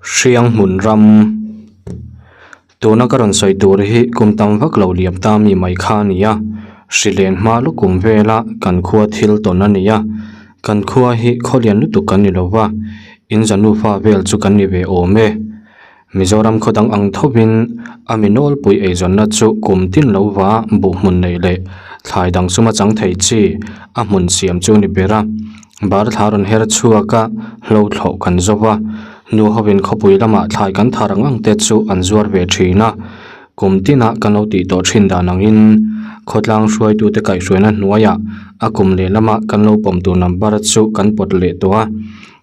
Hrianghmun ram Tuna ka rawn sawi tur hi kum tam vak lo liam ta mi mai kha a ni a, hrilen hma lukum vela kan khua thil tawn a ni a, kan khua hi khawlian lutuk kan ni lo va, in zanufa vel chu kan ni ve awm e. Mizoram khaw dang ang thovin a mi nawlpui eizawnna chu kum tin lo va buh hmun neih leh thlai dang suma chang thei chi a hmun siam chu ni ber a. Bar thla rawn her chhuak a, hlo thlawh kan zo va, nu hovin khawpui lamah thlai kan thar ang ang te chu an zuar ve thin a. Kum tinah kan lo tih tawh thin dan angin khawtlang hruaitute kaihhruaina hnuaiah a kum lehlamah kan lo pawm tur number chu kan pawt leh tawh a.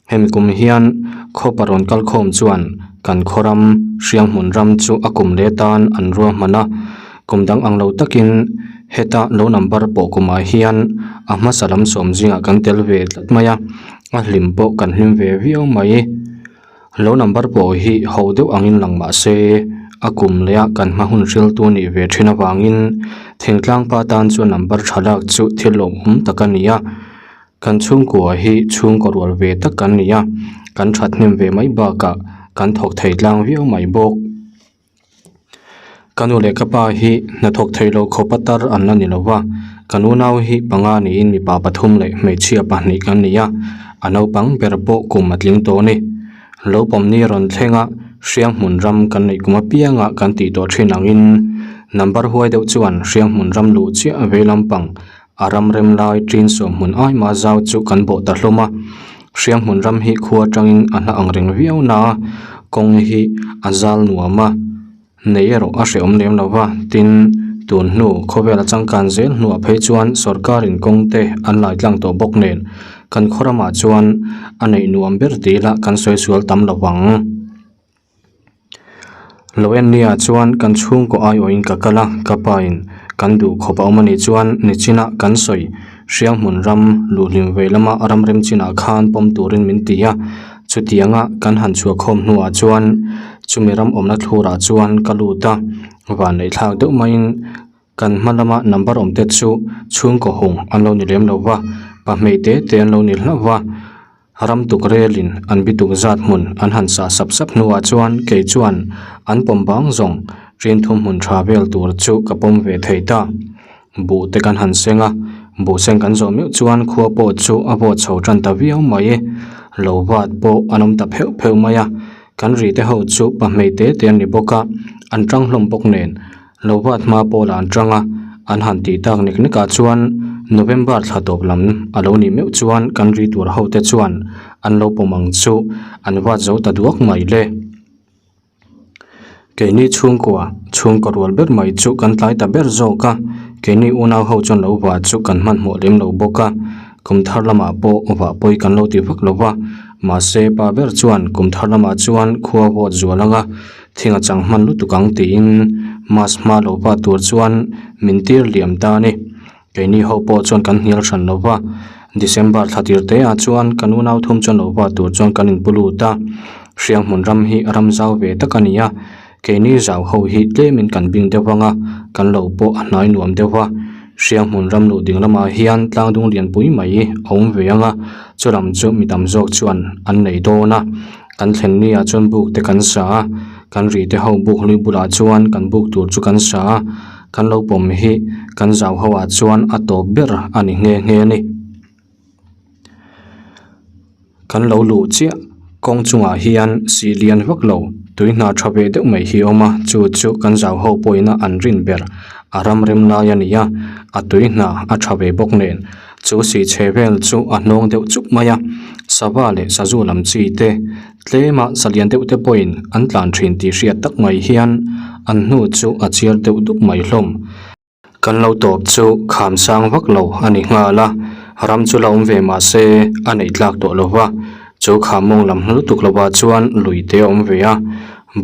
Hemi kum hian khawpa rawn kal khawm chuan kan khaw ram, Hrianghmun ram chu a kum leh tan an ruahman a, kum dang ang lo takin heta lo number pawh kumah hian a hmasa lam sawm zingah kan tel ve tlat mai a, a hlim pawh kan hlim ve viau mai. Lo number pawh hi ho deuh angin lang mah se a kum leh a kan hma hun hriltu nih ve thin avangin thingtlang pa tan chuan number tha lak chu thil lawmawm tak a ni a. Kan chhungkua hi chhungkaw rual ve tak kan ni a, kan that hnem ve mai bakah kan thawk thei tlang viau mai bawk. Ka nu leh ka pa hi hnathawk thei lo khawpa tar an la ni lo va, kan unau hi panga niin mipa pathum leh hmeichhia pahnih kan ni a, a naupang ber pawh kum a tling tawh a ni. Lo pawmni rawn thleng a, Hrianghmun ram kan neih kum apianga kan tih tawh thin angin number huai deuh chuan Hrianghmun ram luh chiah vei lampang A ram rem lai ṭin sawmhmun ai mah zau chu kan bawh ta hlawm a, Hrianghmun ram hi khua atangin a hla ang reng viau na a, kawng hi a zal nuam a, nei erawh a hrehawm lem lo va, tin, tun hnu khawvel a changkan zel hnuah phei chuan sorkarin kawng te an lai tlang tawh bawk nen kan khaw ramah chuan a neih nuam ber tih lah kan sawi sual tam lo vang. Lo en nia chuan kan chhungkaw aiawhin ka kal a, ka pa in kan duh khawp a awm a nih chuan nichinah kan sawi Hrianghmun ram luhlim vei lama ram rem chinah khan pawm turin min ti a, chutianga kan han chhuah khawm hnuah chuan chumi ram awmna thlurah chuan ka lut a, vanneih thlak deuh maiin Kan hma lama number awm te chu chhungkaw hung an lo ni lem lo va, pahmei te te an lo ni hlauh va, ram tuk relin an bituk zat hmun an han sah sap sap hnuah chuan kei chuan an pawm bang zawng rin thum hmun tha vel tur chu ka pawm ve thei ta. Buh te kan han seng a, buh seng kan zawh meuh chuan khua pawh chu a vawt chho tan ta viau mai, lo vat pawh an awm ta pheuh pheuh mai a, kan ri te ho chu pahmei te te an ni bawk a, an tang hlawm bawk nen. Lo vat hma pawh la an tang a, an han tih tak nek nek ah chuan November thla tawp lam a lo nih meuh chuan kan ri tur ho te chuan an lo pawm ang chu an vat zo ta duak mai le. Keini chhungkua, chhungkaw rual ber mai chu kan tlai ta ber zawk a, keini unau ho chuan lo vat chu kan hmanhmawh lem lo bawk a, kum thar lamah pawh vah pawi kan lo ti vak lo va, mahse pa ber chuan kum thar lamah chuan khua vawt zual ang a, Thing a chang hman lutuk ang tiin mass hma lo va tur chuan min tir liam ta a ni. Keini ho pawh chuan kan hnial hran lo va, December thla tir te ah chuan kan unau thum chuan lo va tur chuan kan inpu lut a. Hrianghmun ram hi ram zau ve tak a ni a, keini zau ho hi tlemin kan bing deuh ang a, kan lo pawh a hnai nuam deuh va. Hrianghmun ram luh ding lamah hian tlangdung lianpui mai a awm ve ang a, chulam chu mi tam zawk chuan an nei dawn a. Kan thlen ni ah chuan buk te kan sa a, kan ri te ho buk hlui bulah chuan kan buk tur chu kan sa a, kan lo pawm hi kan zau ho ah chuan a tawp ber a ni nghe nghe a ni. Kan lo luh chiah kawng chungah hian sih lian vak lo tui hna tha ve deuh mai hi a awm a, chu chu kan zau ho pawhin a an rin ber a ram rem lai a ni a, a tui hna a tha ve bawk nen. Chu sih chhe vel chu a hnawng deuh chuk mai a, sava leh sazu lam chi te tlema salian deuh te pawhin an tlan thin tih hriat tak mai hian an hnu chu a chiar deuh dup mai hlawm. Kan lo tawp chu kham sang vak lo a ni nghal a, ram chu la awm ve mah se a neih tlak tawh lo va, chu kham mawng lam hnu lutuk lovah chuan lui te a awm ve a,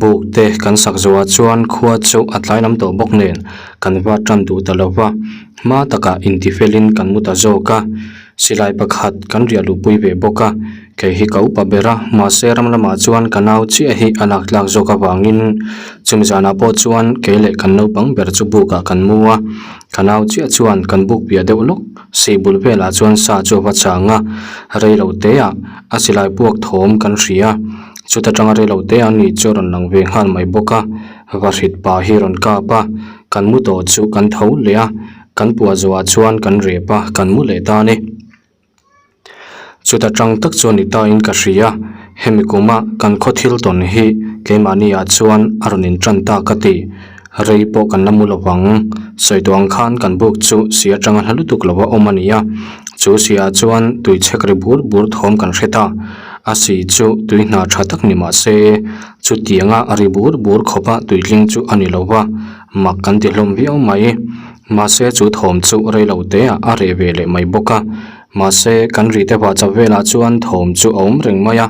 buk te kan sak zawhah chuan khua chu a tlai lam tawh bawk nen kan va tan duh ta lo va. Hma takah intifelin kan mu ta zawk a, silai pakhat kan riah luhpui ve bawk a, kei hi ka upa ber a, mahse ram lamah chuan ka nau chiah hi a lak tlak zawk avangin chumi zanah pawh chuan kei leh kan naupang ber chu bukah kan mu a, ka nau chiah chuan kan buk piah deuh lawk sih bul velah chuan sa chu a va chang a, rei lo teah a silai puak thawm kan hria. Chuta tanga reilo te a ni chu a rawn lang ve nghal mai bawk a, vahrit pa hi a rawn kap a, kan mu tawh chu kan tho leh a, kan puah zawhah chuan kan rep a, kan mu leh ta a ni. Chuta tang tak chuan ni ta in ka hria, hemi kuma kan khaw thil tawn hi keimahni ah chuan a rawn in tan ta ka ti. Rei pawh kan la mu lo vang. Sawi tawh ang khan kan buk chu si atanga hla lutuk lo a awm a ni a, chu si ah chuan tui chhek ri bur bur thawm kan hre ta. A si chu tui hna tha tak ni mah se, chutianga ri bur bur khawpa tui tling chu a ni lo va, mak kan ti hlawm viau mai. Mahse chu thawm chu rei lo te ah a reh ve leh mai bawk a. Mahse kan ri te vahchap velah chuan thawm chu a awm reng mai a,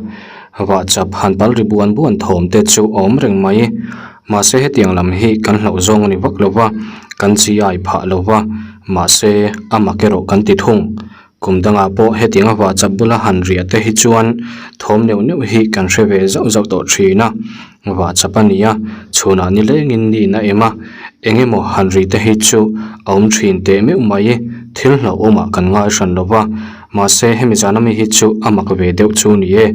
vahchap han pal ri buan buan thawm te chu a awm reng mai. Mahse hetiang lam hi kan hlauh zawng a ni vak lo va, kan chi ai phah lo va, mahse a mak erawh kan ti thung. Kum dangah pawh hetiang a vahchap bula han riah te hi chuan thawm neuh neuh hi kan hre ve zauh zauh tawh thin a, vahchap a ni a, chhunah nilengin niin a em a, eng emaw han ri te hi chu a awm thin teh meuh mai, thil hlauhawmah kan ngai hran lo va, mahse hemi zana mi hi chu a mak ve deuh chu ni e.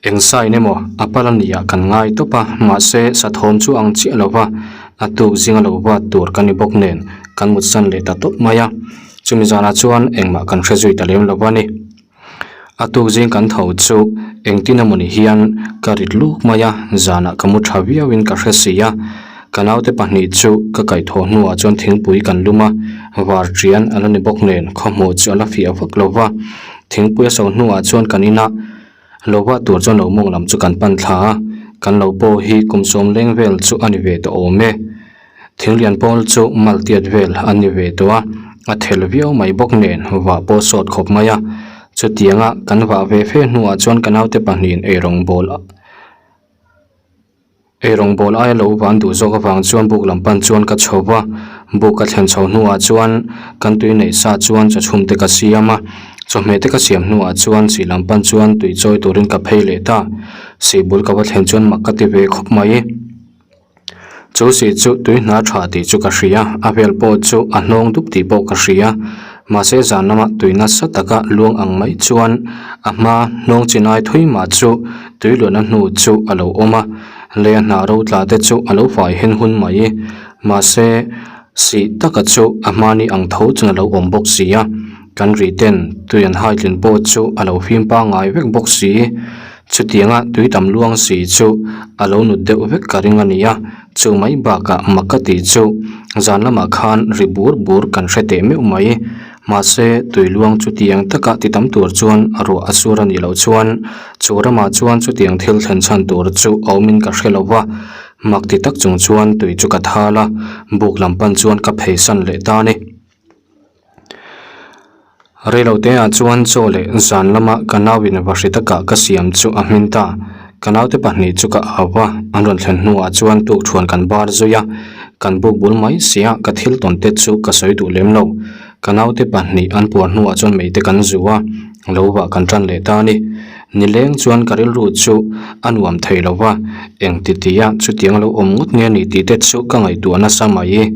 Eng sign emaw a pal a nia kan ngai tawp a, mahse sathawm chu ang chiah lo va, a tuk zinga lo vat tur ka ni bawk nen kan mutsan leh ta tawp mai a, chumi zanah chuan engmah kan hre zui ta lem lo a ni. A tuk zing kan tho chu engtin emawni hian ka rit luk mai a, zanah ka mu tha viauin ka hre si a, ka naute pahnih chu ka kaihthawh hnuah chuan thingpui kan lum a, var ṭian a la ni bawk nen khawhmuh chu a la fiah vak lo va. Thingpui a so hnuah chuan kan ina lo vah tur chuan lo mawng lam chu kan pan thla a, kan lo pawh hi kum sawm leng vel chu a ni ve tawh awm e. Thinglian pawl chu mal tiat vel an ni ve tawh a, a thel viau mai bawk nen vah pawh sawt khawp mai a. Chutianga kan vah ve fe hnuah chuan ka naute pahnihin eirawng bawl a. Eirawngbawl aia lo van duh zawk avang chuan buk lam pan chuan ka chho va, buk ka thlen chho hnuah chuan kan tui neih sa chuan chawchhum te ka siam a, chawhmeh te ka siam hnuah chuan sih lam pan chuan tui chawi turin ka phei leh ta, sih bul ka va thlen chuan mak ka ti ve khawp mai. Chu sih chu tui hna tha tih chu ka hria, a vel pawh chu a hnawng dup tih pawh ka hria, mahse zan lama tui nasa taka luang ang mai chuan a hma hnawng chinai thui mah chu tui luahna hnu chu a lo awm a, lei a hnah ro tla te chu a lo fai hen hun mai. Mahse, sih taka chu a hmani ang tho chuan a lo awm bawk si a, kan ri ten tui an hai tlin pawh chu a lo fim pangngai vek bawk si. Chutianga tui tam luang si chu a lo nut deuh vek ka ring a ni a, chu mai bakah mak ka tih chu zan lamah khan ri bur bur kan hre teh meuh mai. Mahse, tui luang chutiang taka ti tam tur chuan ruah a sur a nih loh chuan chu ramah chuan chutiang thil thlen chhan tur chu a awmin ka hre lo va, mak ti tak chung chuan tui chu ka thal a, buk lam pan chuan ka pheisan leh ta a ni. Reiloteah chuan chaw leh zan lama ka nauin vahri taka ka siam chu a hmin ta. Ka naute pahnih chu ka au va, an rawn thlen hnuah chuan tukṭhuan kan bar zui a, kan buk bul mai sia ka thil tawn te chu ka sawi duh lem lo. Ka naute pahnih an puar hnuah chuan mei te kan zu a, lo vah kan ṭan leh ta a ni. Nileng chuan ka rilru chu a nuam thei lo va, eng ti tia chutiang lo awm ngawt nge ni tih te chu ka ngaihtuah nasa mai.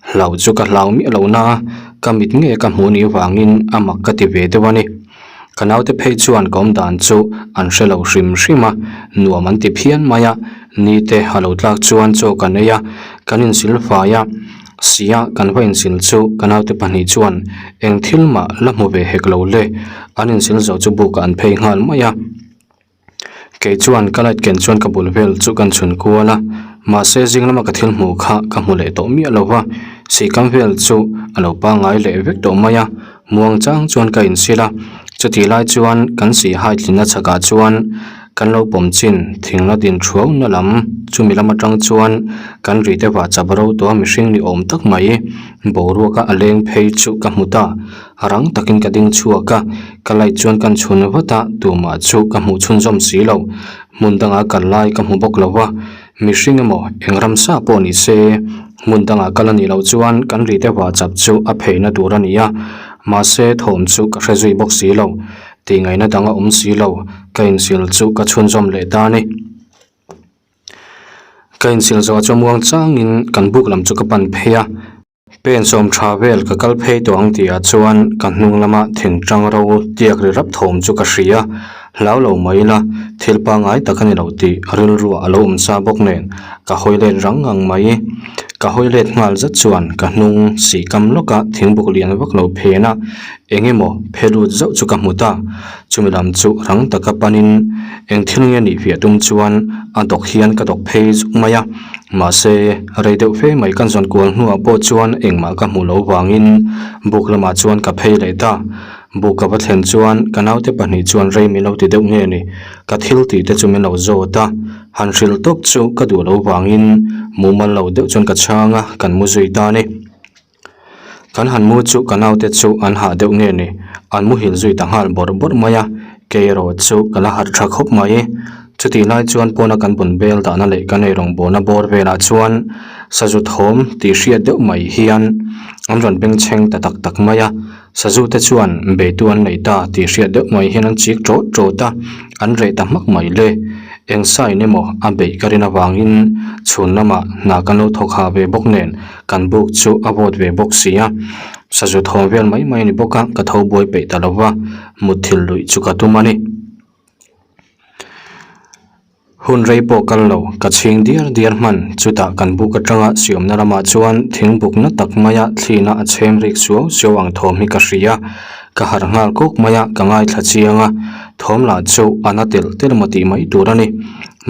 Hlau chu ka hlau miah lo na a, ka mit nge ka hmuh nih vangin a mak ka ti ve deuh a ni. Ka naute phei chuan ka awm dan chu an hre lo hrim hrim a, nuam an ti phian mai a, ni te a lo tlak chuan chaw kan ei a, kan insil fai a, sia kan va insil chu ka naute pahnih chuan eng thil mah la hmu ve hek lo le, an insil zo chu bukah an phei nghal mai a. Kei chuan ka light ken chuan ka bul vel chu kan chhun kual a, mahse zing lama ka thil hmuh kha ka hmu leh tawh miah lo va, sihkam vel chu a lo pangngai leh vek tawh mai a, muang chang chuan ka insil a, chutih lai chuan kan sih hai tlinna chhakah chuan kan lo pawm chin thing la din thuau na lam chumi lam atang chuan kan ri te vah chap ro tawh a mihring ni awm tak mai boruaka a leng phei chu ka hmu ta. Rang takin ka ding chhuak a, ka light chuan kan chhun vat a, tumah chu ka hmuh chhunzawm si lo. Hmun dangah kal lai ka hmu bawk lo va, mihring emaw eng ramsa pawh ni se, hmun dangah kal a nih loh chuan kan ri te vah chap chu a pheina tur a ni a, mahse thawm chu ka hre zui bawk si lo. Tihngaihna dang a awm si lo, ka insil chu ka chhunzawm leh ta a ni. Ka insil zawh chuan muang changin kan buk lam chu ka pan phei a. Pen sawm tha vel ka kal phei tawh ang tih ah chuan ka hnung lama thingtang ro tiak ri rap thawm chu ka hria. Hlau lo mai ila, thil pangngai tak a ni lo tih rilruah a lo awm sa bawk nen ka hawi let rang ngang mai. Ka hawi let nghal zat chuan ka hnung sih kam lawka thingbuk lian vak lo phen a, eng emaw phe lut zauh chu ka hmu ta. Chumi lam chu rang taka panin eng thil nge nih fiah tum chuan a dawk hian ka dawk phei zuk mai a. Mahse, rei deuh fe mai kan zawn kual hnuah pawh chuan engmah ka hmuh loh vangin buk lamah chuan ka phei leh ta. Buk ka va thlen chuan ka naute pahnih chuan rei min lo ti deuh nge ni, ka thil tih te chu min lo zawt a, han hrilh tawp chu ka duh loh vangin mumal lo deuh chuan ka chhang a, kan mu zui ta a ni. Kan han mu chu ka naute chu an hah deuh nge ni, an muhil zui ta nghal bawrh bawrh mai a, kei erawh chu ka la harh tha khawp mai. Chutih lai chuan pawna kan bun bel dahna leh kan eirawng bawhna bawr velah chuan sazu thawm tih hriat deuh mai hian an rawn bengchheng ta tak tak mai a, sazu te chuan beitu an nei ta tih hriat deuh mai hian an chik tawt tawt a, an reh ta hmak mai le. Eng sign emaw a beih ka rin avangin chhun lamah hna kan lo thawk ha ve bawk nen Kan buk chu a vawt ve bawk si a, sazu thawm vel mai mai a ni bawk a, ka tho buai peih ta lo va, mutthilh luih chu ka tum a ni. Hun rei pawh kal lo, ka chhing diar diar hman, chutah kan buk atanga siamna lamah chuan thing bukna tak maia thlina a chhem rik suau suau ang thawm hi ka hria, ka harh nghal kawk mai a, ka ngaithla chiang a, thawm lah chu a na telh telh maw tih mai tur a ni.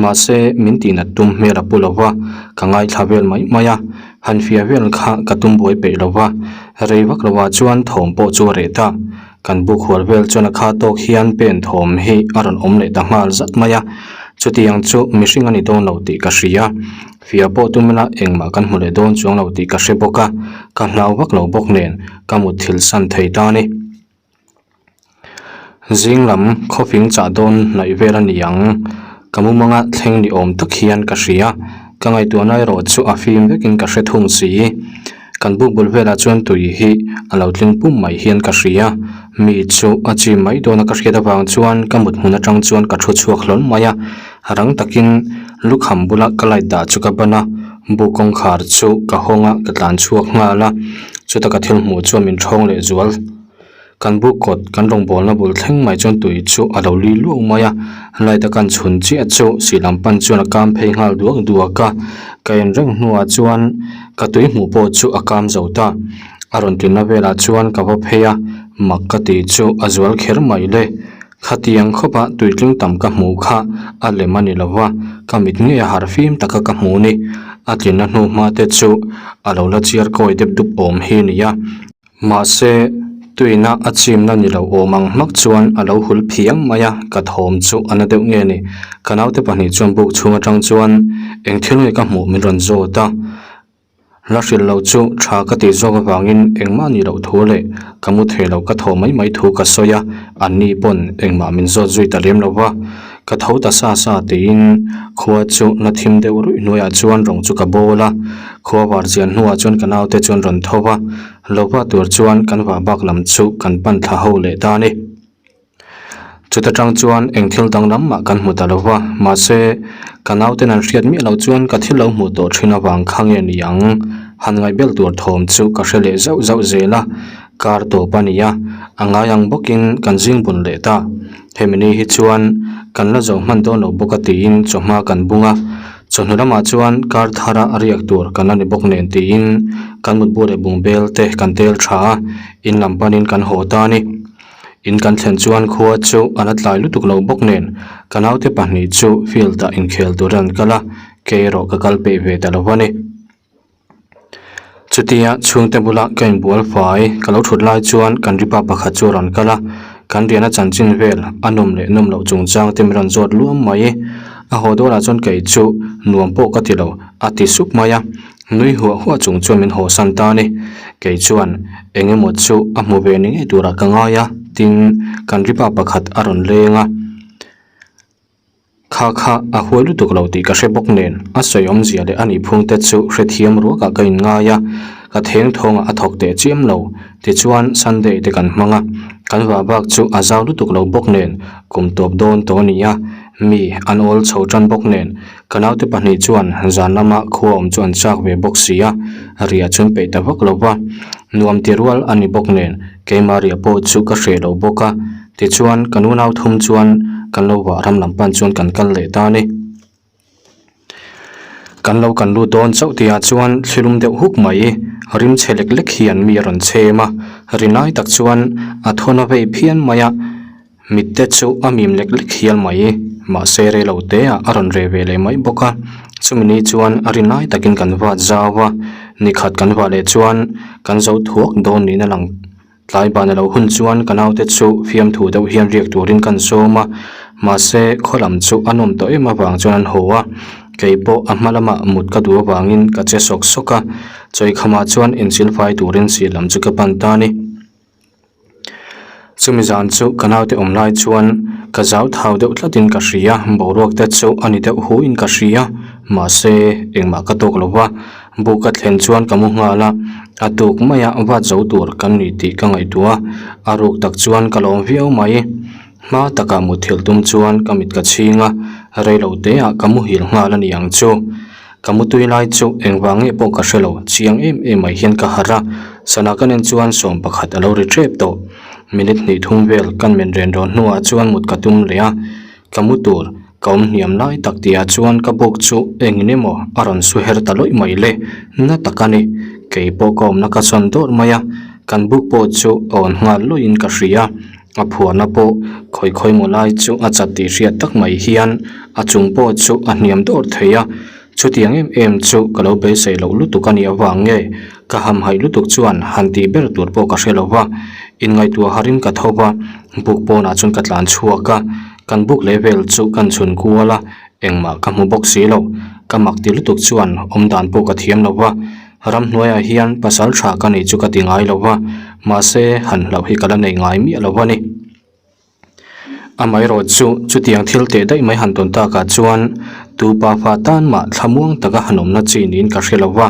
Mahse, min tihnat tum hmel a pu lo va, ka ngaithla vel mai mai a, han fiah vel kha ka tum buai peih lo va, rei vak lovah chuan thawm pawh chu a reh ta. Kan buk hual vel chuan a kha tawk hian pen thawm hi a rawn awm leh ta nghal zat mai a, chutiang chu mihring a ni dawn lo tih ka hria. Fiah pawh tum ila engmah kan hmu leh dawn chuang lo tih ka hre bawk a, ka hlau vak lo bawk nen ka mutthilh san thei ta a ni. Zing lam khawfing chah dawn hnaih vel a ni ang. Ka mumanga thleng ni awm tak hian ka hria. Ka ngaihtuahna erawh chu a fim vekin ka hre thung si. Kan buk bul velah chuan tui hi a lo tling pum mai hian ka hria. Mi chu a chim mai dawna ka hriat avang chuan ka mut hmun atang chuan ka thu chhuak hlawl mai a. Rang takin lukham bula ka light dah chu ka ban a, buk kawngkhar chu ka hawng a, ka tlan chhuak nghal a. Chuta ka thil hmuh chuan min thawng leh zual. Kan buk kawt kan rawngbawlna bul thleng mai chuan tui chu a lo li luau mai a, light a kan chhun chiah chu sih lam pan chuan a kam phei nghal duak duak a, ka en reng hnuah chuan ka tui hmuh pawh chu a kam zo ta. A rawn tlinna velah chuan ka va phei a, mak ka tih chu a zual kher mai le. Khatiang khawpa tui tling tam ka hmuh kha a lem a ni lo va, ka mit ngei a harh fim taka ka hmuh ni. A tlinna hnu hma te chu a lo la chiar kawi dep dup awm hi nia. Mahse, tuina a chimna ni lo awm ang hmak chuan a lo hul phiang mai a, ka thawm chu a na deuh nge ni. Ka naute pahnih chuan buk chhung atang chuan eng thil nge ka hmuh min rawn zawt a. La hrilh loh chu tha ka tih zawk avangin engmah nih loh thu leh ka mu thei loh ka thaw mai mai thu ka sawi a, anni pawn engmah min zawt zui ta lem lo va. Ka tho ta sa sa tiin khua chu la thim deuh ruih hnuaiah chuan rawng chu ka bawl a, khua var chian hnuah chuan ka naute chuan rawn tho va, lo va tur chuan kan vah bak lam chu kan pan thla ho leh ta a ni. Chuta tang chuan eng thil danglam mah kan hmu ta lo va, mahse ka nauten an hriat miah loh chuan ka thil lo hmuh tawh thin avang kha nge ni ang? Han ngaihbel tur thawm chu ka hre leh zauh zauh zel a, kar tawp a ni a, a ngai ang bawkin kan zing bun leh ta. Hemi ni hi chuan kan la zo hman dawn lo bawk a tiin chawhma kan bung a, chawhnu lamah chuan kar thara a riak tur kan la ni bawk nen tiin kan mutbu leh bungbel te kan tel tha a, in lam panin kan haw ta a ni. In kan thlen chuan khua chu a la tlai lutuk lo bawk nen ka naute pahnih chu field ah inkhel tur an kal a, kei erawh ka kal peih ve ta lo a ni. Chutia chhungte bula ka inbual fai ka lo thut lai chuan kan ripa pakhat chu a rawn kal a, kan riahna chanchin vel a nawm leh nawm loh chungchang te min rawn zawt luam mai. A haw dawlah chuan kei chu nuam pawh ka ti lo a ti sup mai a, nui huah huah chung chuan min hawsan ta a ni. Kei chuan eng emaw chu a hmu ve ni ngei turah ka ngai a, tin kan ripa pakhat a rawn leng a. Kha kha a huai lutuk lo tih ka hre bawk nen, a sawi awmzia leh a nihphung te chu hrethiam ruakah ka inngai a, ka theng thawngah a thawk teh chiam lo. Tichuan Sunday te kan hmang a, kan vah bak chu a zau lutuk lo bawk nen, kum tawp dawn tawh a ni a, mi an awl chho tan bawk nen, ka naute pahnih chuan zan lama khua awm chu an chak ve bawk si a, riah chuan peih ta vak lo va, nuam ti rual a ni bawk nen, keimah riah pawh chu ka hreh lo bawk a. Tichuan, ka nunau thum chuan kan lo vah ram lam pan chuan kan kal leh ta a ni. Kan lo kan lut dawn chauh tihah chuan thlilum deuh huk mai rim chhe lek lek hian mi a rawn chhem a, ri lai tak chuan a thawn a vei phian mai a, mitte chu a mim lek lek hial mai. Mahse rei lo te ah a rawn re ve leh mai bawk a, chumi ni chuan a ri lai takin kan vat zau a, nikhat kan vah leh chuan kan zo thuak dawn niin a lang. Tlai ban a lo hun chuan ka naute chu fiamthu deuh hian riak turin kan sawm a, mahse khaw lam chu a nawm tawh em avang chuan an haw a, kei pawh a hma lamah mut ka duh avangin ka che sawk sawk a, chawikhamah chuan insilfai turin sir lam chu ka pan ta a ni. Chumi zan chu ka naute awm lai chuan ka zau thau deuh tlatin ka hria, boruak te chu a ni deuh huin ka hria, mahse engmah ka tawk lo va. Buk ka thlen chuan ka mu nghal a, a tuk maia vat zo tur kan ni tih ka ngaihtuah a, a ruk tak chuan ka lawm viau mai. Hma takah muthilh tum chuan ka mit ka chhing a, reilo teah ka muhil nghal a ni ang chu. Ka mutui lai chu engvang nge pawh ka hre lo, chiang em em mai hian ka harh a, sana ka nen chuan sawm pakhat a lo ri tep tawh. Minute hnih thum vel kan men ren rawn hnuah chuan mut ka tum leh a, Ka mu tur, ka awm hniam lai tak tihah chuan ka buk chu engin emaw a rawn su her ta lawih mai le, na tak a ni. Kei pawh ka awmna ka sawn dawrh mai a, kan buk pawh chu a awn nghal lawih in ka hria. A phuarna pawh khawi khawi maw lai chu a chat tih hriat tak mai hian a chung pawh chu a hniam dawrh thei a. Chutiang em em chu ka lo beisei loh lutuk a nih avang nge ka hamhaih lutuk chuan han tih ber tur pawh ka hre lo va, inngaihtuah harin ka tho va, buk pawnah chuan ka tlan chhuak a, kan buk leh vel chu kan chhun kual a, engmah ka hmu bawk si lo, ka mak ti lutuk chuan awm dan pawh ka thiam lo va, ramhnuaiah hian pasal tha ka nih chu ka ti ngai lo va, mahse han hlauh hi ka la nei ngai miah lo a ni. Amaherawh chu chutiang thil teh daih mai han tawn takah chuan tu pa fa tan mah thlamuang taka han awmna chi niin ka hre lo va,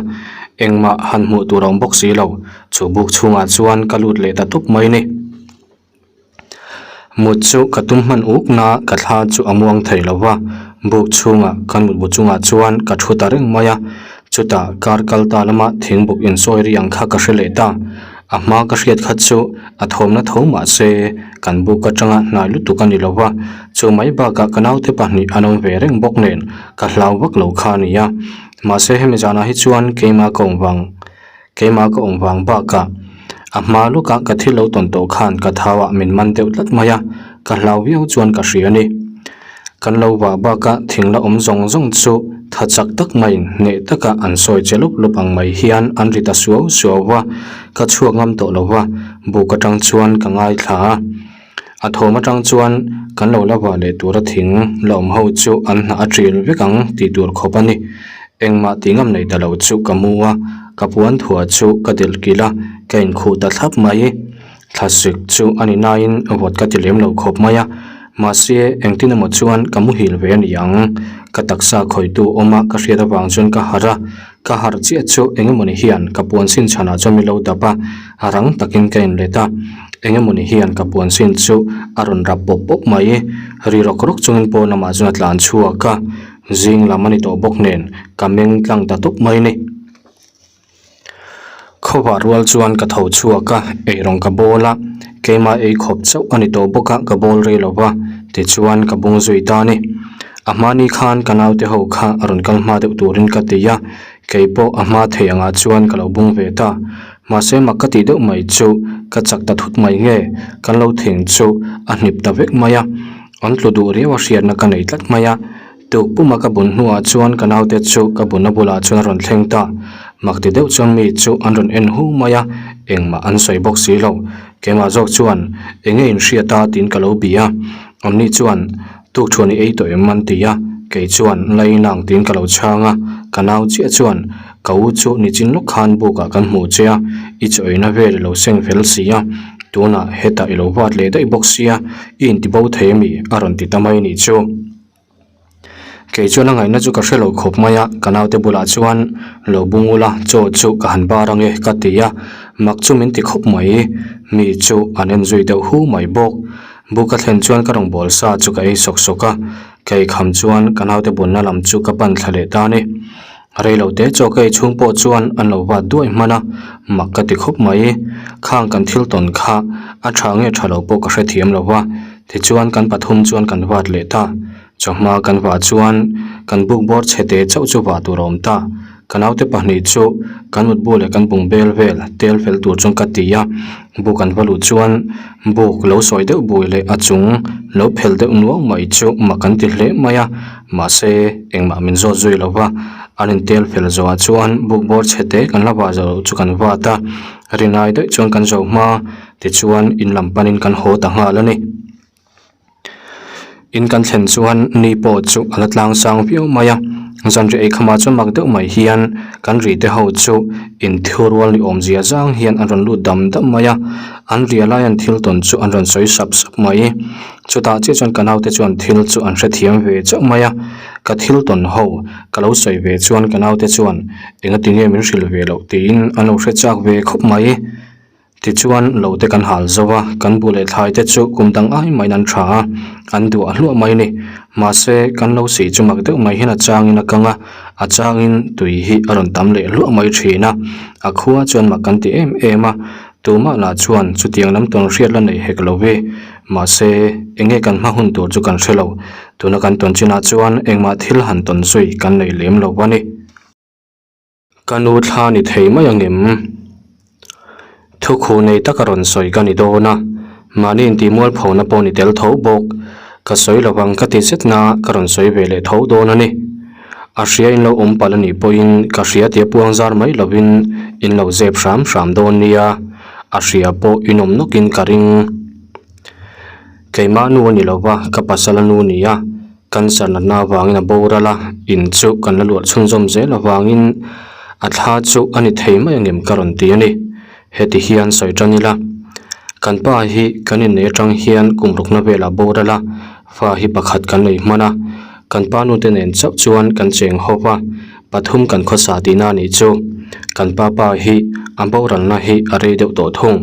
engmah han hmuh tur a awm bawk si lo. Chu buk chhungah chuan ka lut leh ta tawp mai ni. Mut chu ka tum hman uk na ka thla chu a muang thei lo va, buk chhungah ka mutbu chungah chuan ka thu ta reng mai a. Chutah kar kal ta lama thingbuk insawi ri ang kha ka hre leh ta. A hma ka hriat kha chu a thawmna tho mah se kan buk atanga hnai lutuk a ni lo va, chu mai bakah ka naute pahnih an awm ve reng bawk nen ka hlau vak lo kha a ni a. Mahse hemi zanah hi chuan keimah ka awm vang keimah ka awm vang bakah a hma lawkah ka thil lo tawn tawh khan ka thauah min man deuh tlat mai a, ka hlau viau chuan ka hria a ni. Kan lo vah bakah thing la awm zawng zawng chu tha chak tak maiin hneh taka an sawi che lawp lawp ang mai hian an ri ta suau suau va, ka chhuak ngam tawh lo va, buk atang chuan ka ngaithla a. A thawm atang chuan kan lo la vah leh tura thing la awm ho chu an hnah a ṭil vek ang tih tur khawp a ni. Engmah tih ngam nei ta lo chu ka mu a, ka puan thuah chu ka delh kilh a, ka inkhuh ta thlap mai. Thlasik chu a ni nain vawt ka ti lem lo khawp mai a, mahse engtin emaw chuan ka muhil ve a ni ang. Ka taksa khawitu awma ka hriat avang chuan ka harh a, ka harh chiah chu engemawni hian ka puan sin chhanah chuan min lo dap a, rang takin ka inlet a, engemawni hian ka puan sin chu a rawn rap pawp pawp mai. Ri rawk rawk chungin pawn lamah chuan a tlan chhuak a, zing lam a ni tawh bawk nen ka meng tlang ta tawp mai ni. Khawvah rual chuan ka tho chhuak a, eirawng ka bawl a, keimah ei khawp chauh a ni tawh bawk a, ka bawl rei lo va, tichuan ka bung zui ta a ni. A hmani khan ka naute ho kha a rawn kal hma deuh turin ka ti a, kei pawh a hma thei angah chuan ka lo bung ve ta. Mahse mak ka tih deuh mai chu ka chak ta thut mai nge, kan lo thing chu a hnip ta vek mai a, an tlu duh riau a hriatna ka nei tlat mai a. Tuk puma ka bun hnuah chuan ka naute chu ka bunna bulah chuan a rawn thleng ta. Mak ti deuh chuan mi chu an rawn en hu mai a, engmah an sawi bawk si lo. Keimah zawk chuan, Enge in hriat a? tiin ka lo bi a. Amni chuan, Tuk thuan i ei tawh em? an ti a. Kei chuan, La in ang tiin ka lo chhang a. Ka nau chiah chuan, Ka u chu nichin lawk khan bukah kan hmuh che a, i chaw eina vel i lo seng fel si a, tunah hetah i lo vat leh daih bawk sia, i intibo thei ami? a rawn ti ta mai nih chu. Kei chuan a ngaihna chu ka hre lo khawp mai a, ka naute bulah chuan lo bung ula chaw chu ka han bar ange ka ti a, mak chu min ti khawp mai, mi chu an en zui deuh hu mai bawk. Buk ka thlen chuan ka rawngbâwl sa chu ka ei sawk sawk a, ka ei kham chuan ka naute bunna lam chu ka pan thla leh ta a ni. Reilo te chaw ka ei chhung pawh chuan an lo vat duai hman a, mak ka ti khawp mai. Khang kan thil tawn kha a tha nge tha lo pawh ka hrethiam lo va. Tichuan kan pathum chuan kan vat leh ta. Chawhma kan vah chuan kan buk bawr chhete chauh chu vah tur a awm ta. Ka naute pahnih chu kan mutbu leh kan bung bel vel tel fel tur chuan ka ti a, buk an va luh chuan buk lo sawi deuh bui leh a chung lo phel deuh nuau mai chu mak an ti hle mai a, mahse engmah min zawt zui lo va, an intel fel zawhah chuan buk bawr chhete kan la vah zo chu kan vat a, rinai daih chuan kan zo hma tichuan in lam panin kan haw ta nghal a ni. In kan thlen chuan ni pawh chu a la tlang sang viau mai a, zanriah ei khamah chuan mak deuh mai hian kan ri te ho chu inthiu rual ni awmzia zang hian an rawn lut dam dam mai a, an ria lai an thil tawn chu an rawn sawi sap sap mai. Chutah chiah chuan ka naute chuan thil chu an hrethiam ve chauh mai a, ka thil tawn ho ka lo sawi ve chuan ka naute chuan engati nge min hrilh ve loh tiin an lo hre chak ve khawp mai. Tichuan, lo te kan hal zo a, kan bu leh thlai te chu kum dang ai maiin an tha a, an duah hluah mai a ni. Mahse, kan lo sih chu mak deuh mai hian a changin a kang a, a changin tui hi a rawn tam leh hluah mai thin a. A khua chuan mak kan ti em em a, tumah lah chuan chutiang lam tawn hriat la nei hek lo ve. Mahse, enge kan hma hun tur chu kan hre lo. Tuna kan tawn chinah chuan engmah thil han tawn zui kan nei lem lo a ni. Ka nu thla ni thei mai ang em? Thukhu nei taka rawn sawi ka ni dawn a, mahni intihmual phona pawh ni tel tho bawk. Ka sawi lo vang ka ti zet na ka rawn sawi ve leh tho dawn a ni. A hria in lo awm palh a nih pawhin ka hria tia puang zar mai lovin in lo zep hram hram dawn nia, a hria pawh in awm nawkin ka ring. Keimah nu a ni lo va, ka pasal a nu ni a. Cancer natna avangin a boral a, in chu kan la luah chhunzawm zel avangin a thla chu a ni thei mai angem ka rawn ti a ni. Heti hian sawi tan ila, kan pa hi kan innei atang hian kum rukna velah boral a, fa hi pakhat kan nei hman a, kan pa nute nen chauh chuan kan cheng ho va, pathum kan khawsa tihna a nih chu. Kan pa pa hi a boralna hi a rei deuh tawh thung.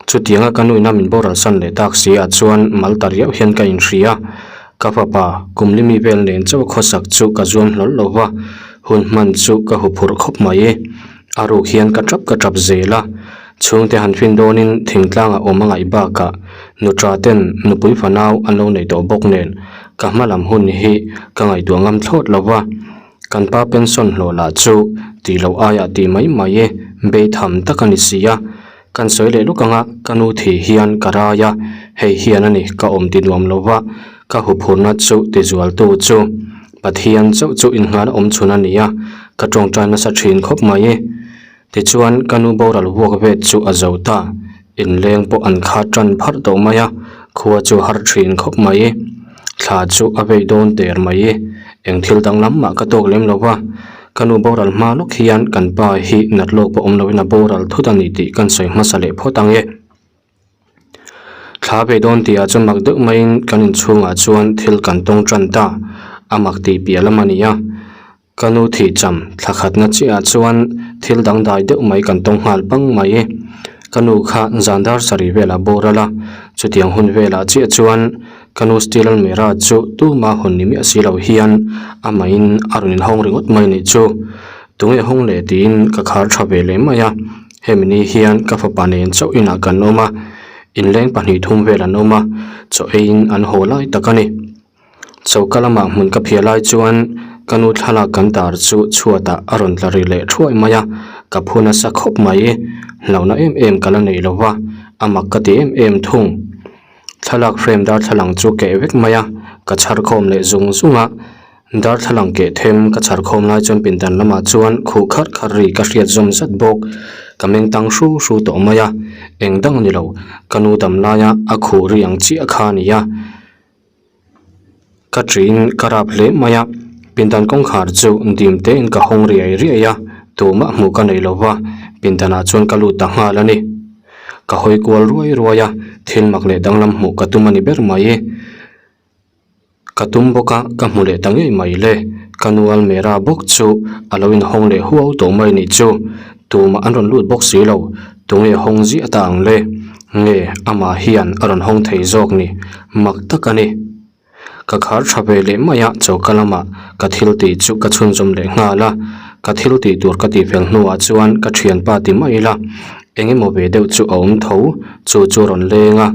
Chutianga ka nuina min boral san leh tak si ah chuan mal ta riau hian ka inhria. Ka fapa kum limi vel nen chauh khawsak chu ka zuam hlawl lo va, hun hman chu ka huphurh khawp mai. A ruk hian ka tap ka tap zel a, chhungte han fin dawnin thingtlangah awm a ngaih bakah nuṭa ten nupui fanau an lo nei tawh bawk nen ka hma lam hun hi ka ngaihtuah ngam thlawt lo va. Kan pa pension hlawh lah chu tih loh aiah tih mai mai e, bei tham tak a ni si a. Kan sawi leh lawk anga ka nu thih hian ka rai a, hei hian a ni ka awm ti nuam lo va, ka huphurna chu ti zualtu chu Pathian chauh chu innghan awm chhun a ni a, ka tawngtai nasa thin khawp mai e. Tichuan ka nu boral vuak vet chu a zo ta, inleng pawh an khat tan pharh tawh mai a, khua chu har thin khawp mai. Thla chu a vei dawn der mai, eng thil danglam mah ka tawk lem lo va, ka nu boral hma lawk hian kan pa hi nat lawk pawh awm loin a boral thut a ni tih kan sawi hmasa leh phawt ang e. Thla ve dawn tihah chuan mak deuh maiin kan inchhungah chuan thil kan tawng tan ta, a mak tih piah lam a ni a. Ka nu thih cham thla khatna chiahah chuan thil dangdai deuh mai kan tawng nghal pang mai. Ka nu kha zan dar sarih velah boral a, chutiang hun velah chiah chuan ka nu steel almirah chu tuma hawn ni miah si lo hian amahin a rawn inhawng ringawt mai nih chu. Tunge hawng leh tiin ka khar tha ve leh mai a. Hemi ni hian ka fapa nen chauh inah kan awm a, inleng pahnih thum vel an awm a, chaw eiin an haw lai tak a ni. Choka lamah hmun ka phiah lai chuan ka nu thlalak kan tar chu chhuatah a rawn tla ri leh thuai mai a, ka phu nasa khawp mai. Hlauhna em em ka la nei lo va, a mak ka ti em em thung. Thlalak frame darthlalang chu keh vek mai a, ka chhar khawm leh zung zung a. Darthlalang keh them ka chhar khawm lai chuan pindan lamah chuan khuh kharh kharh ri ka hriat zawm zat bawk. Ka meng tang hru hru tawh mai a, eng dang a ni lo, ka nu dam laia a khuh ri ang chiah kha a ni a. Ka ṭiin ka rap hle mai a, pindan kawngkhar chu dim tein ka hawng riai riai a, tumah hmuh ka nei lo va, pindanah chuan ka lut ta nghal a ni. Ka hawi kual ruai ruai a, thil mak leh danglam hmuh ka tum a ni ber mai. Ka tum bawk a, ka hmu leh ta ngei mai le. Ka nu Almera bawk chu a lo inhawng leh huau tawh mai nih chu. Tumah an rawn lut bawk si lo, tunge hawng ziah ta ang le? Nge amah hian a rawn hawng thei zawk ni? Mak tak a ni. Ka khar tha ve leh mai a, choka lamah ka thil tih chu ka chhunzawm leh nghal a. Ka thil tih tur ka tih fel hnuah chuan ka thianpa ti mai ila. Eng emaw ve deuh chu a awm tho, chu chu a rawn leng a,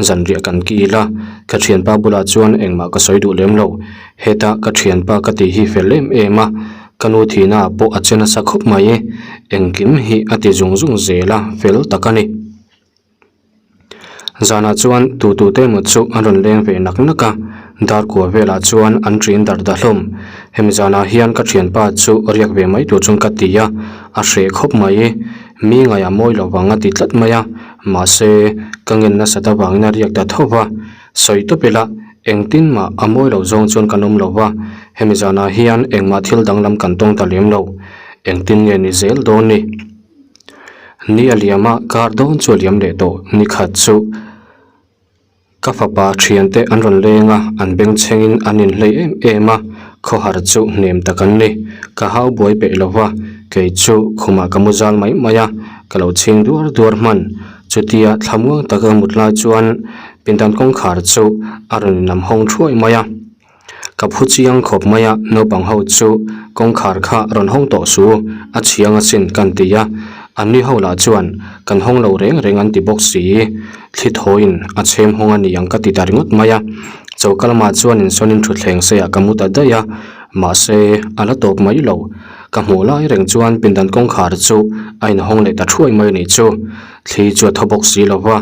zanriah kan kil a, ka thianpa bulah chuan engmah ka sawi duh lem lo. Heta ka thianpa ka tih hi fel em em a, ka nu thihna ah pawh a che nasa khawp mai, engkim hi a ti zung zung zel a, fel tak a ni. Zanah chuan tu tu te emaw chu an rawn leng ve nak nak a, dar kua velah chuan an ṭin dar ta hlawm. Hemi zanah hian ka ṭhianpa chu riak ve mai tur chuan ka ti a, a hreh khawp mai. Mi ngaihah mawi lo vang a ti tlat mai a, mahse ka ngen nasat avangin a riak ta tho va. Sawi tawp ila, engtin mah a mawi lo zawng chuan kan awm lo va, hemi zanah hian engmah thil danglam kan tawng ta lem lo. Engtin nge ni zel dawn ni? Ni a liam a, kar dawn chu a liam leh tawh. Ni khat chu ka fapa thiante an rawn leng a, an bengchhengin an inhlei em em a, khawhar chu hnem tak an ni. Ka hau buai peih lo va, kei chu khumah ka mu zal mai mai a, ka lo chhing duar duar hman. Chutia thlamuang taka ka mut lai chuan pindan kawngkhar chu a rawn inlam hawng thuai mai a. Ka phu chiang khawp mai a, naupang ho chu kawngkhar kha rawn hawng tawh su, a chhiang asin kan ti a, anni ho lah chuan kan hawng lo reng reng an ti bawk si, thli thawiin a chhem hawng a ni ang ka ti ta ringawt mai a, choka lamah chuan insawnin thutthleng seiah ka mu ta daih a, mahse a la tawp mai lo, ka hmuh lai reng chuan pindan kawngkhar chu a inhawng leh ta thuai mai a nih chu, thli chu a thaw bawk si lo va.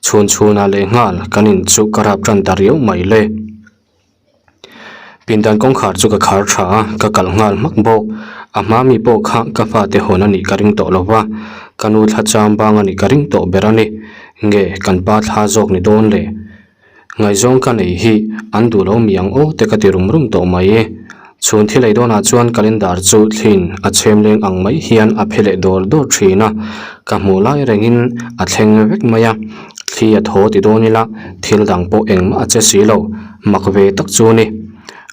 Chhun chhunah leh nghal kan in chu ka rap tan ta riau mai le. Pindan kawngkhar chu ka khar tha a, ka kalh nghal hmak bawk. A hma mi pawh kha ka fate hawn a nih ka ring tawh lo va, ka nu thla cham bang a nih ka ring tawh ber a ni. Nge kan pa thla zawk ni dawn le? Ngaihzawng ka nei hi an duh lo mi ang aw te ka ti rum rum tawh mai. Chhun thil ei dawnah chuan calendar chu thliin a chhem leng ang mai hian a phe leh dawr dawr thin a, ka hmuh lai rengin a thleng vek mai a, thli a thaw ti dawn ila thil dang pawh engmah a che si lo, mak ve tak chu ni.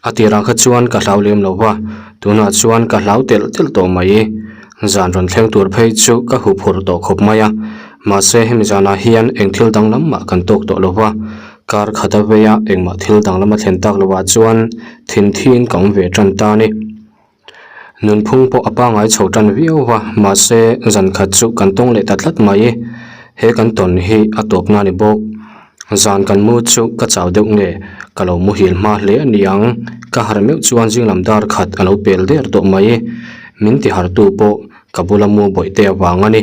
A tirah kha chuan ka hlau lem lo va, tunah chuan ka hlau telh telh tawh mai. Zan rawn thleng tur phei chu ka huphurh tawh khawp mai a, mahse hemi zanah hian eng thil danglam mah kan tawk tawh lo va, Kar khat a vei a, engmah thil danglam a thlen tak lovah chuan thinthiin ka awm ve tan ta a ni. Nunphung pawh a pangngai chho tan viau va, mahse zan khat chu kan tawng leh ta tlat mai. He kan tawn hi a tawpna a ni bawk. Zan kan mu chu ka chau deuh nge, ka lo muhil hma hle a ni ang. Ka harh meuh chuan zinglam dar khat a lo pel der tawh mai. Min tihartu pawh Ka bula mu bawihte avang a ni.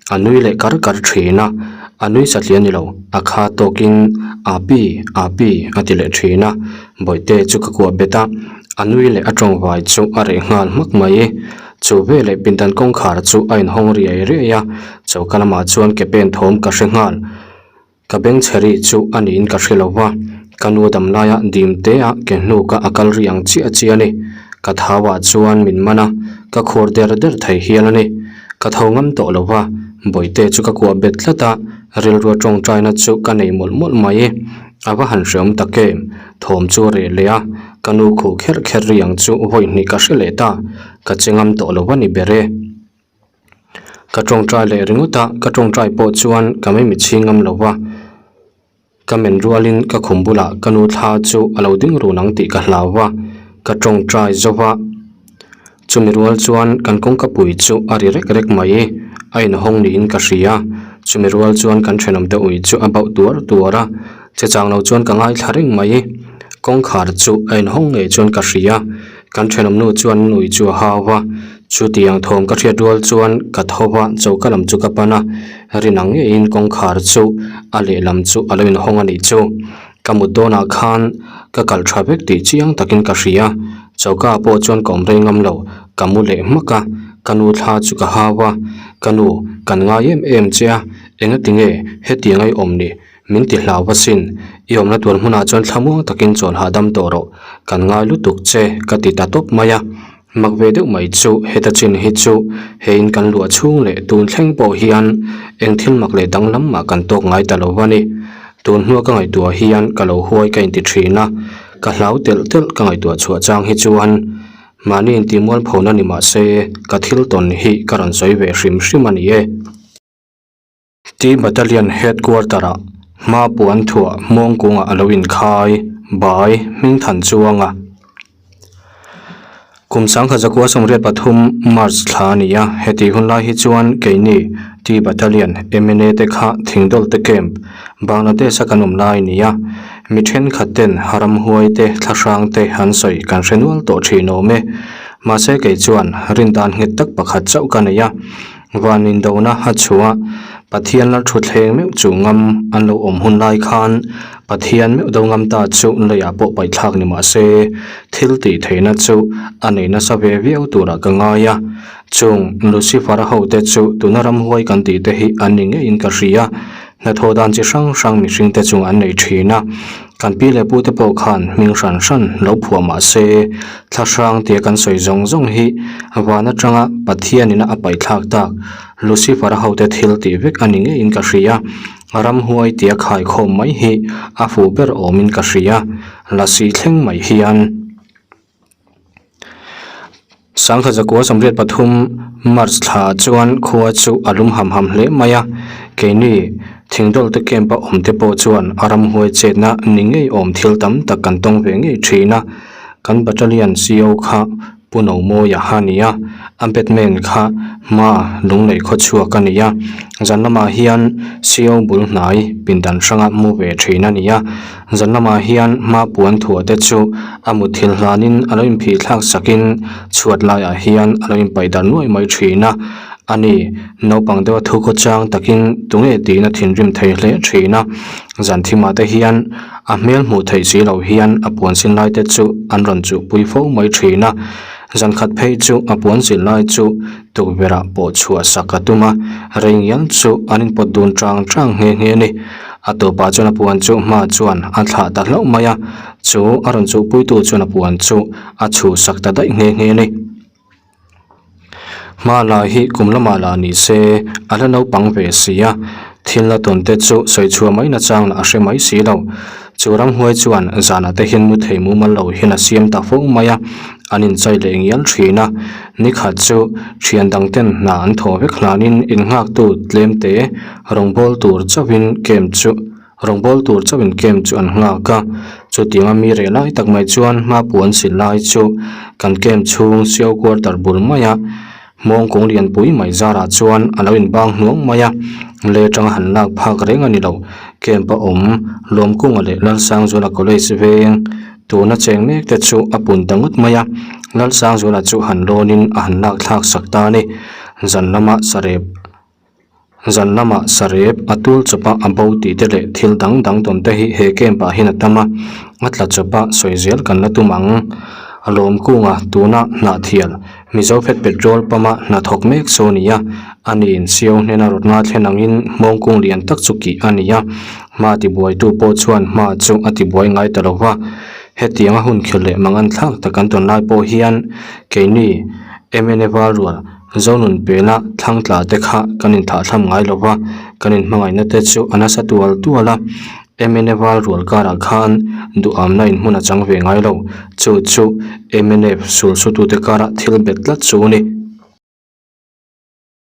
A nui leh kar kar thin a, a nui satliah a ni lo, a kha tawkin Api, Api a ti leh thin a, bawihte chu ka kuah bet a, a nui leh a tawngvai chu a reh nghal hmak mai. Chu veleh pindan kawngkhar chu a inhawng riai riai a, choka lamah chuan ke pen thawm ka hre nghal. Ka beng chhe rih chu a niin ka hre lo va, ka nu dam laia dim te a ke hnuka a kal rih ang chiah chiah a ni. Ka thauah chuan min man a, ka khur der der thei hial a ni. Ka tho ngam tawh lo va, Bawihte chu ka kuah bet tlat a, rilrua tawngtaina chu ka nei mawlh mawlh mai. A va han hreawm tak em? Thawm chu a reh leh a, ka nu khuh kherh kherh rih ang chu vawi hnih ka hre leh ta, ka che ngam tawh lo va ni ber e. Ka tawngtai leh ringawt a, ka tawngtai pawh chuan ka mei mitchhing ngam lo va, ka men rualin ka khum bulah ka nu thla chu a lo ding run ang tih ka hlau va, ka tawngtai zo va. Chumi rual chuan kan kawngka pui chu a ri rek rek mai, a inhawng niin ka hria. Chumi rual chuan kan thenawmte ui chu a bauh tuar tuar a, che chang lo chuan ka ngaithla reng mai. Kawngkhar chu a inhawng ngei chuan ka hria, kan thenawmnu chuan an ui chu a hau va. Chutiang thawm ka hriat rual chuan ka tho va, choka lam chu ka pan a, rin ang ngeiin kawngkhar chu a lehlam chu a lo inhawng a nih chu. Ka mut dawnah khan ka kal tha vek tih chiang takin ka hria, choka ah pawh chuan ka awm rei ngam lo, ka mu leh hmak a, ka nu thla chu ka hau a, ka nu, kan ngai em em che a, engatinge hetiang a i awm ni? Min ti hlau va sin, i awmna tur hmunah chuan thlamuang takin chawl hahdam tawh rawh, kan ngai lutuk che ka ti ta tawp mai a. Mak ve deuh mai chu heta chin hi chu he in kan luah chhung leh tun thleng pawh hian eng thil mak leh danglam mah kan tawk ngai ta lo va ni. Tun hnua ka ngaihtuah hian ka lo huai ka inti thin a, ka hlau telh telh ka ngaihtuah chhuah chang hi chuan mahni intihmualphona ni mah se ka thil tawn hi ka rawn sawi ve hrim hrim a ni e. T Battalion Headquarter-ah hma puan thuah Hmawngkungah a lo inkhai, Bai, Hmingthan Chuanga. Kum 1983 March thla a ni a, hetih hun lai hi chuan keini T Battalion mna te kha Thingdawlte Camp, Bangladesh a kan awm lai a ni a, mi thenkhat ten ramhuai te thlahrang te an sawi kan hre nual tawh thin awm e. Mahse kei chuan rindan nghet tak pakhat chauh ka nei a, Van indona a chhuah Pathian lal thutthleng meuh chu ngam an lo awm hun lai khan Pathian meuh do ngam ta chu leiah pawh paihthlak ni mah se thil tih theihna chu a nei nasa ve viau turah ka ngai a. Chung Lucifer-a hote chu tuna ramhuai kan tih te hi an ni ngeiin ka hria. Hnathawh dan chi hrang hrang mihring te chung an nei thin a. Kan pi leh pu te pawh khan hming hran hran lo phuah mah se, thla hrang tia kan sawi zawng zawng hi van atanga Pathianina a paihthlak tak Lucifer-a hote thil tih vek a ni ngeiin ka hria. Ramhuai tia khaikhawm mai hi a fuh ber awmin ka hria. Lasi thleng mai hian. 1983 March thla chuan khua chu a lum ham ham hle mai a, keini Thingdawlte camp a awm te pawh chuan a ramhuai chetna ni ngei awm thil tam tak kan tawng ve ngei thin a, kan battalion CO kha Pu Nomawia a ni a, a batman kha hma lunglei khaw chhuak a ni a, zan lamah hian CO bul hnai pindan hranga mu ve thin a ni a. Zan lamah hian hma puan thuah te chu a mutthilh hlanin a lo inphih thlak sakin chhuat laiah hian a lo inpaih dar nuai mai thin a. A ni, naupang deuha thu khaw chang takin tunge tiin a thinrim thei hle thin a. Zan thimah te hian a hmel hmuh theih si loh hian a puan sin lai te chu an rawn chuhpui fo mai thin a. Zan khat phei chu a puan zil lai chu tukverhah pawh chhuah sak a tum a, rei ngial chu an inpawt dun chang chang nghe nghe a ni. A tawpah chuan a puan chu hma chuan a thlah ta hlauh mai a, chu a rawn chuhpuitu chuan a puan chu a chhuhsak ta daih nghe nghe a ni. Hma la hi kum lamah lah ni se a la naupang ve si a, thil la tawn te chu sawi chhuah mai nachang lah a hre mai si lo. Chu ramhuai chuan zanah te hian mu thei mumal lo hian a siam ta fo mai a, an inchai leh ngial thin a. Ni khat chu thian dang ten hna an thawh vek hlanin innghaktu tlem te rawngbâwl tur chauhin camp chu rawngbâwl tur chauhin camp chu an nghak a. Chutianga mi reh lai tak mai chuan hma puan sil lai chu kan camp chhung Sio quarter bul maia Hmawng kung lianpui mai zarah chuan a lo inbang hnuang mai a, le atanga han lak phak reng a ni lo. Camp a awm, Lawmkunga leh Lalsangzuala College veng tuna cheng mek te chu a pun ta ngawt mai a, Lalsangzuala chu han lawnin a han lak thlak sak ta a ni. Zan lama sarep Zan lamah sarep a tul chawpa a bo tih te leh thil dang dang tawn te hi he camp ah hian a tam a, a tla chawpa sawi zel kan la tum ang. A lawm kunga tuna hnahthial Mizo Phet Petrol Pump a hnathawk mek chu a ni a, a niin Sio hnena rawtna thlen angin hmawng kung lian tak chu kih a ni a, hma tibuaitu pawh chuan hma chu a tibuai ngai ta lo va. Hetianga hun khel leh mangan thlak tak kan tawn lai pawh hian keini mna val rual Zonun pela thlang tla te kha kan inthathlam ngai lo va, kan inhmangaihna te chu a nasa tual tual a. Mna val rual karah khan duhamna inhmun a chang ve ngai lo. Chu chu mnf sulsutute karah thil bet tlat chu a ni.